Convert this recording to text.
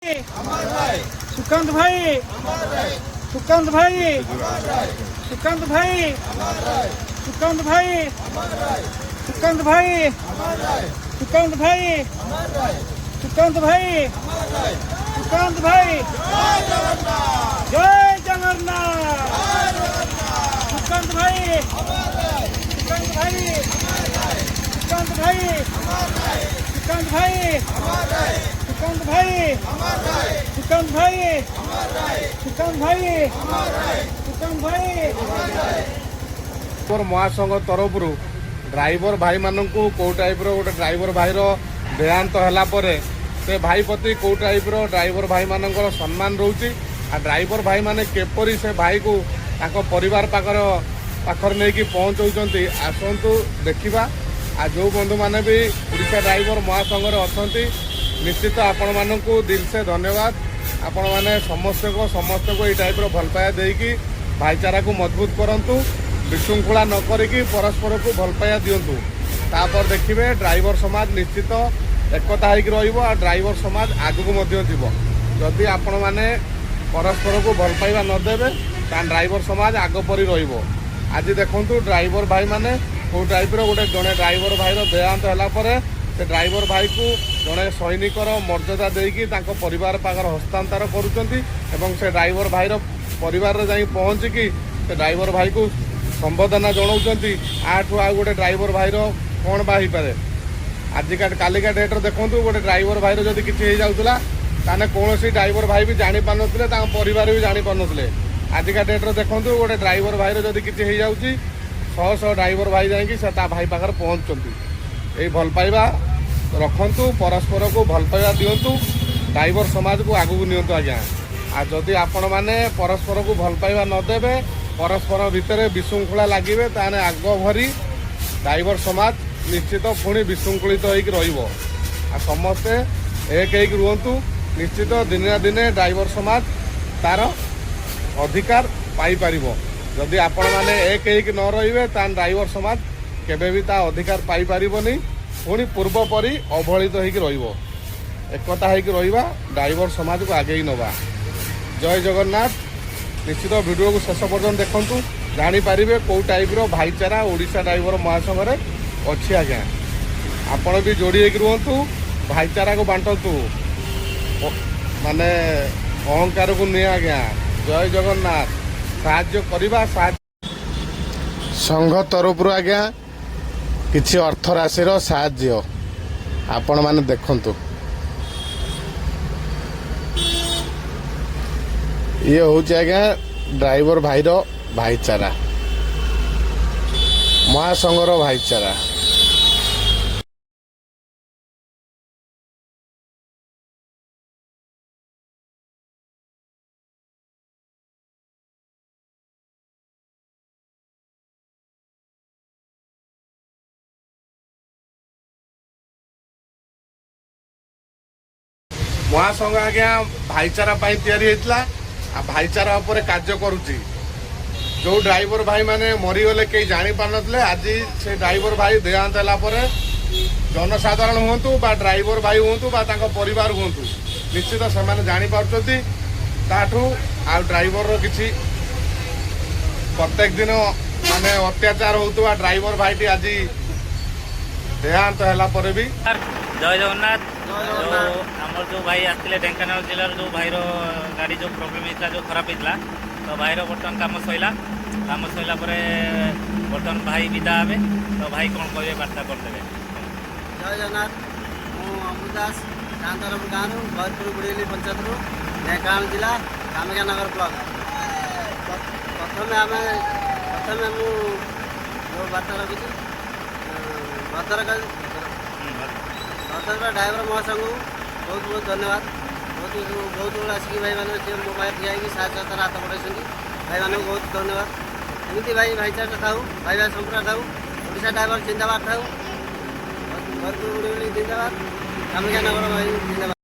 ସୁକାନ୍ତ ଭାଇ, ସୁକାନ୍ତ ଭାଇ, ସୁକାନ୍ତ ଭାଇ, ସୁକାନ୍ତ ଭାଇ, ସୁକାନ୍ତ ଭାଇ, ସୁକାନ୍ତ ଭାଇ, ସୁକାନ୍ତ ଭାଇ, ସୁକାନ୍ତ ଭାଇ, ଜୟ ଜଗନ୍ନାଥ। ସୁକାନ୍ତ ଭାଇ, ସୁକାନ୍ତ ଭାଇ, ସୁକାନ୍ତ ଭାଇ, ସୁକାନ୍ତ ଭାଇ, ସୁକାନ୍ତ ଭାଇ, ସୁକାନ୍ତ ଭାଇ, ସୁକାନ୍ତ ଭାଇ, ସୁକାନ୍ତ ଭାଇ। ଡ୍ରାଇଭର ମହାସଂଘ ତରଫରୁ ଡ୍ରାଇଭର ଭାଇମାନଙ୍କୁ କେଉଁ ଟାଇପ୍ର ଗୋଟେ ଡ୍ରାଇଭର ଭାଇର ଦେହାନ୍ତ ହେଲା ପରେ ସେ ଭାଇ ପ୍ରତି କେଉଁ ଟାଇପ୍ର ଡ୍ରାଇଭର ଭାଇମାନଙ୍କର ସମ୍ମାନ ରହୁଛି, ଆଉ ଡ୍ରାଇଭର ଭାଇମାନେ କିପରି ସେ ଭାଇକୁ ତାଙ୍କ ପରିବାର ପାଖରେ ନେଇକି ପହଞ୍ଚଉଛନ୍ତି, ଆସନ୍ତୁ ଦେଖିବା। ଆଉ ଯେଉଁ ବନ୍ଧୁମାନେ ବି ଓଡ଼ିଶା ଡ୍ରାଇଭର ମହାସଂଘରେ ଅଛନ୍ତି, ନିଶ୍ଚିତ ଆପଣମାନଙ୍କୁ दिल से ଧନ୍ୟବାଦ। ଆପଣମାନେ ସମସ୍ତଙ୍କୁ ଏଇ ଟାଇପ୍ର ଭଲ ପାଇବା ଦେଇକି ଭାଇଚାରାକୁ ମଜବୁତ କରନ୍ତୁ। ବିଶୃଙ୍ଖଳା ନ କରିକି ପରସ୍ପରକୁ ଭଲ ପାଇବା ଦିଅନ୍ତୁ। ତାପରେ ଦେଖିବେ ଡ୍ରାଇଭର ସମାଜ ନିଶ୍ଚିତ ଏକତା ହେଇକି ରହିବ ଆଉ ଡ୍ରାଇଭର ସମାଜ ଆଗକୁ ମଧ୍ୟ ଯିବ। ଯଦି ଆପଣମାନେ ପରସ୍ପରକୁ ଭଲ ପାଇବା ନ ଦେବେ, ତାହେଲେ ଡ୍ରାଇଭର ସମାଜ ଆଗ ପରି ରହିବ। ଆଜି ଦେଖନ୍ତୁ ଡ୍ରାଇଭର ଭାଇମାନେ କେଉଁ ଟାଇପ୍ର ଗୋଟେ ଜଣେ ଡ୍ରାଇଭର ଭାଇର ଦେହାନ୍ତ ହେଲା ପରେ ସେ ଡ୍ରାଇଭର ଭାଇକୁ ଜଣେ ସୈନିକର ମର୍ଯ୍ୟାଦା ଦେଇକି ତାଙ୍କ ପରିବାର ପାଖରେ ହସ୍ତାନ୍ତର କରୁଛନ୍ତି ଏବଂ ସେ ଡ୍ରାଇଭର ଭାଇର ପରିବାରରେ ଯାଇ ପହଞ୍ଚିକି ସେ ଡ୍ରାଇଭର ଭାଇକୁ ସମ୍ବର୍ଦ୍ଧନା ଜଣାଉଛନ୍ତି। ୟାଠୁ ଆଉ ଗୋଟେ ଡ୍ରାଇଭର ଭାଇର କ'ଣ ବା ହେଇପାରେ? ଆଜିକା କାଲିକା ଡେଟ୍ରେ ଦେଖନ୍ତୁ, ଗୋଟେ ଡ୍ରାଇଭର ଭାଇର ଯଦି କିଛି ହେଇଯାଉଥିଲା, ତାହେଲେ କୌଣସି ଡ୍ରାଇଭର ଭାଇ ବି ଜାଣିପାରୁନଥିଲେ, ତାଙ୍କ ପରିବାର ବି ଜାଣିପାରୁନଥିଲେ। ଆଜିକା ଡେଟ୍ରେ ଦେଖନ୍ତୁ, ଗୋଟେ ଡ୍ରାଇଭର ଭାଇର ଯଦି କିଛି ହେଇଯାଉଛି, ଶହ ଶହ ଡ୍ରାଇଭର ଭାଇ ଯାଇକି ସେ ତା ଭାଇ ପାଖରେ ପହଞ୍ଚୁଛନ୍ତି। ଏଇ ଭଲ ପାଇବା ରଖନ୍ତୁ, ପରସ୍ପରକୁ ଭଲ ପାଇବା ଦିଅନ୍ତୁ, ଡ୍ରାଇଭର ସମାଜକୁ ଆଗକୁ ନିଅନ୍ତୁ ଆଜ୍ଞା। ଆଉ ଯଦି ଆପଣମାନେ ପରସ୍ପରକୁ ଭଲ ପାଇବା ନ ଦେବେ, ପରସ୍ପର ଭିତରେ ବିଶୃଙ୍ଖଳା ଲାଗିବେ, ତାହେଲେ ଆଗ ଭରି ଡ୍ରାଇଭର ସମାଜ ନିଶ୍ଚିତ ପୁଣି ବିଶୃଙ୍ଖଳିତ ହେଇକି ରହିବ। ଆଉ ସମସ୍ତେ ଏକ ହେଇକି ରୁହନ୍ତୁ। ନିଶ୍ଚିତ ଦିନେ ନା ଦିନେ ଡ୍ରାଇଭର ସମାଜ ତାର ଅଧିକାର ପାଇପାରିବ। ଯଦି ଆପଣମାନେ ଏକ ହେଇକି ନ ରହିବେ, ତାହେଲେ ଡ୍ରାଇଭର ସମାଜ କେବେ ବି ତା ଅଧିକାର ପାଇପାରିବନି, ପୁଣି ପୂର୍ବ ପରି ଅବହେଳିତ ହେଇକି ରହିବ। ଏକତା ହେଇକି ରହିବା, ଡ୍ରାଇଭର ସମାଜକୁ ଆଗେଇ ନେବା। ଜୟ ଜଗନ୍ନାଥ। ନିଶ୍ଚିତ ଭିଡ଼ିଓକୁ ଶେଷ ପର୍ଯ୍ୟନ୍ତ ଦେଖନ୍ତୁ, ଜାଣିପାରିବେ କେଉଁ ଟାଇପ୍ର ଭାଇଚାରା ଓଡ଼ିଶା ଡ୍ରାଇଭର ମହାସଂଘରେ ଅଛି। ଆଜ୍ଞା, ଆପଣ ବି ଯୋଡ଼ି ହେଇକି ରୁହନ୍ତୁ, ଭାଇଚାରାକୁ ବାଣ୍ଟନ୍ତୁ, ମାନେ ଅହଙ୍କାରକୁ ନୁହେଁ ଆଜ୍ଞା। ଜୟ ଜଗନ୍ନାଥ। ସାହାଯ୍ୟ କରିବା ସାହାଯ୍ୟ ସଂଘ ତରଫରୁ ଆଜ୍ଞା କିଛି ଅର୍ଥ ରାଶିର ସାହାଯ୍ୟ ଆପଣମାନେ ଦେଖନ୍ତୁ। ଇଏ ହେଉଛି ଆଜ୍ଞା ଡ୍ରାଇଭର ଭାଇର ଭାଇଚାରା, ମହାସଂଘର ଭାଇଚାରା। ମହାସଂଘ ଆଜ୍ଞା ଭାଇଚାରା ପାଇଁ ତିଆରି ହେଇଥିଲା ଆଉ ଭାଇଚାରା ଉପରେ କାର୍ଯ୍ୟ କରୁଛି। ଯୋଉ ଡ୍ରାଇଭର ଭାଇମାନେ ମରିଗଲେ କେହି ଜାଣିପାରୁନଥିଲେ, ଆଜି ସେ ଡ୍ରାଇଭର ଭାଇ ଦେହାନ୍ତ ହେଲା ପରେ ଜନସାଧାରଣ ହୁଅନ୍ତୁ ବା ଡ୍ରାଇଭର ଭାଇ ହୁଅନ୍ତୁ ବା ତାଙ୍କ ପରିବାର ହୁଅନ୍ତୁ, ନିଶ୍ଚିତ ସେମାନେ ଜାଣିପାରୁଛନ୍ତି। ତାଠୁ ଆଉ ଡ୍ରାଇଭରର କିଛି ପ୍ରତ୍ୟେକ ଦିନ ମାନେ ଅତ୍ୟାଚାର ହେଉଥିବା ଡ୍ରାଇଭର ଭାଇଟି ଆଜି ଦେହାନ୍ତ ହେଲା ପରେ ବି ଜୟ ଜଗନ୍ନାଥ। ଯୋଉ ଆମର ଯୋଉ ଭାଇ ଆସିଥିଲେ ଢେଙ୍କାନାଳ ଜିଲ୍ଲାର, ଯୋଉ ଭାଇର ଗାଡ଼ି ଯୋଉ ପ୍ରୋବ୍ଲେମ୍ ହେଇଥିଲା, ଯୋଉ ଖରାପ ହେଇଥିଲା, ତ ଭାଇର ବର୍ତ୍ତମାନ କାମ ସରିଲା। କାମ ସରିଲା ପରେ ବର୍ତ୍ତମାନ ଭାଇ ବିଦା ହେବେ। ତ ଭାଇ କ'ଣ କହିବେ, ବାର୍ତ୍ତା କରିଦେବେ। ଜୟ ଜଗନ୍ନାଥ। ମୁଁ ଅମୃତ ଦାସ, କାନ୍ତରପୁର ଗାଁରୁ, ଗୌରପୁର ବୁଢ଼ିଲି ପଞ୍ଚାୟତରୁ, ଢେଙ୍କାନାଳ ଜିଲ୍ଲା, କାମାକ୍ଷାନଗର ବ୍ଲକ। ପ୍ରଥମେ ମୁଁ ଯେଉଁ ବାର୍ତ୍ତା ରଖୁଛି, ଭଦ୍ରକ ଭଦ୍ରକ ଡ୍ରାଇଭର ମହାସଂଘକୁ ବହୁତ ବହୁତ ଧନ୍ୟବାଦ। ବହୁତ ବହୁତ ବହୁତ ଆସିକି ଭାଇମାନେ ସିଏ ମୋ ପାଖରେ ଠିଆ ହେଇକି ସାହାଯ୍ୟତାର ହାତ ବଢ଼ାଇଛନ୍ତି। ଭାଇମାନଙ୍କୁ ବହୁତ ଧନ୍ୟବାଦ। ଏମିତି ଭାଇ ଭାଇଚାରା ଥାଉ, ଭାଇ ଭାଇ ସମ୍ପ୍ରଦାୟ ଥାଉ, ଓଡ଼ିଶା ଡ୍ରାଇଭର ଜିନ୍ଦାବାଦ ଥାଉ। ଭରପୁର ବୁଢ଼ିଲି ଜିନ୍ଦାବାଦ, କାମାକ୍ଷାନଗର ଭାଇ ଜିନ୍ଦାବାଦ।